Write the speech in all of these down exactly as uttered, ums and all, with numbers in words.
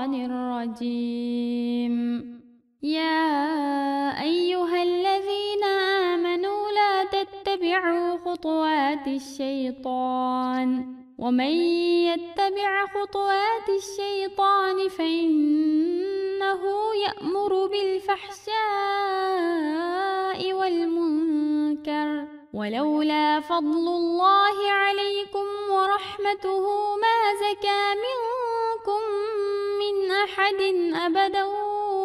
الرجيم. يا أيها الذين آمنوا لا تتبعوا خطوات الشيطان، ومن يتبع خطوات الشيطان فإنه يأمر بالفحشاء والمنكر، ولولا فضل الله عليكم ورحمته ما زكى منكم من أحد أبدا،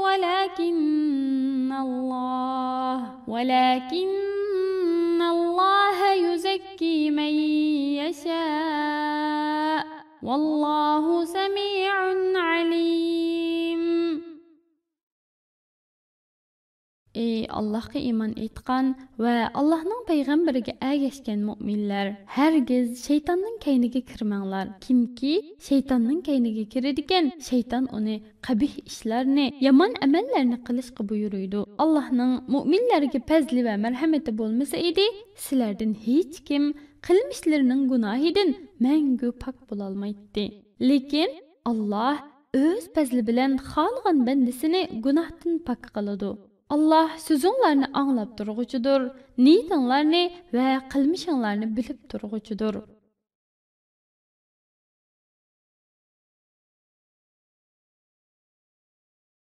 ولكن الله، ولكن الله يزكي من يشاء، والله سميع عليم. ئى ئاللاھقا ئىمان ئېيتقان ۋە ئاللاھنىڭ پەيغەمبىرىگە ئەگەشكەن مۇئمىنلەر، ھەرگىز شەيتاننىڭ كەينىگە كىرمەڭلار. كىمكى شەيتاننىڭ كەينىگە كىرىدىكەن، شەيتان ئۇنى قەبىھ ئىشلارنى، يامان ئەمەللەرنى قىلىشقا بۇيرۇيدۇ. ئاللاھنىڭ مۇئمىنلەرگە پەزلى ۋە مەرھەمىتى بولمىسا ئىدى، سىلەردىن ھېچكىم قىلمىشلىرىنىڭ گۇناھىدىن مەڭگۈ پاك بولالمايتتى. لېكىن ئاللاھ ئۆز پەزلى بىلەن خالىغان بەندىسىنى گۇناھتىن پاك قىلىدۇ. ئاللاھ سۆزۈڭلارنى ئاڭلاپ تۇرغۇچىدۇر، نىيىتىڭلارنى ۋە قىلمىشىڭلارنى بىلىپ تۇرغۇچىدۇر.